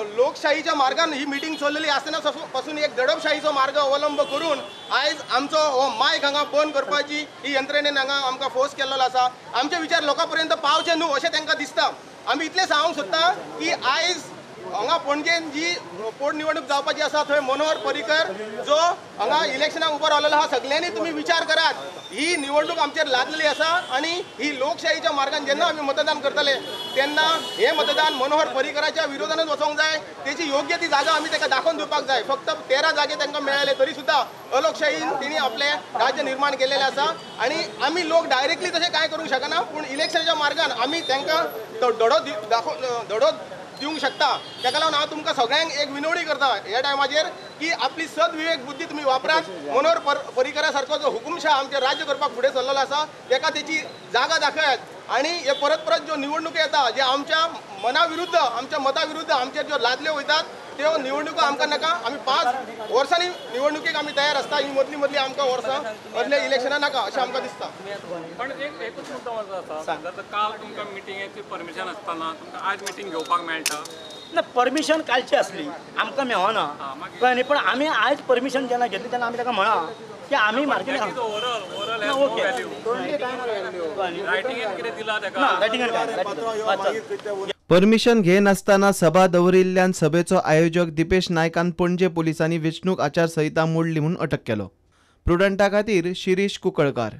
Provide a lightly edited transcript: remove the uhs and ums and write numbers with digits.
लोकशाहीच्या मार्गान ही मिटींग चल्लेली आसतना पासून एक दडपशाहीचो मार्ग अवलंब करून आयज आमचो हो मायक हांगा बंद करपाची ही यंत्रणेन हांगा आमकां फोर्स केल्लो आसा. आमचे विचार लोकां पर्यंत पावचे न्हू अशें तांकां दिसता. आमी इतलें सांगूंक सोदता की आयज हांगा पणजेन जी पोटनिवडणूक जावपाची आसा थंय मनोहर पर्रीकर जो हांगा इलेक्शनाक उबो रावलेलो आसा, सगळ्यांनी तुमी विचार करात. ही निवडणूक आमचेर लादलेली आसा आनी ही लोकशाहीच्या मार्गान जेन्ना आमी मतदान करतले तेन्ना हें मतदान मनोहर पर्रीकराच्या विरोधानच वचोंक जाय. तेची योग्य ती जागा आमी ताका दाखोवन दिवपाक जाय. फक्त 13 जागे तांकां मेळ्ळे तरी सुद्दां अलोकशाहीन तेणी आपलें राज्य निर्माण केलेलें आसा आनी आमी लोक डायरेक्टली तशें कांय करूंक शकना, पूण इलेक्शनाच्या मार्गान आमी तांकां धडो धडो दिवंक शकता. ताका लागून हांव तुमकां सगळ्यांक एक विनवणी करता ह्या टायमाचेर की आपली सदविवेक बुद्धी तुमी वापरात. मनोहर पर्रीकरा सारको जो हुकुमशाह आमचें राज्य करपाक फुडें सरलेलो आसा ताका तेची जागा दाखयात आनी हे परत परत ज्यो निवडणुको येता जे आमच्या मना विरुद्ध, आमच्या मता विरुद्ध आमचेर ज्यो लादल्यो वयतात त्यो निवडणुको आमकां नाका. आमी 5 वर्सांनी निवडणुकेक आमी तयार आसता. ही मदली मदली आमकां वर्सां मदले इलेक्शनां नाका अशें आमकां दिसता. पण एकूच मुद्दो आसा, काल तुमकां मिटिंगेची परमिशन आसतना तुमकां आज मिटींग घेवपाक मेळटा ना? परमिशन कालची आसली आमकां मेळना, कळ्ळें न्ही? पण आमी आयज परमिशन जेन्ना घेतली तेन्ना आमी ताका म्हळां की आमी मार्केट परमिशन घेनासतना सभा दवरिल्ल्यान सभेचो आयोजक दीपेश नायकान पणजे पोलिसांनी वेंचणूक आचारसंहिता मोडली म्हूण अटक केलो. प्रुडंटा खातीर शिरीष कुंकळकार.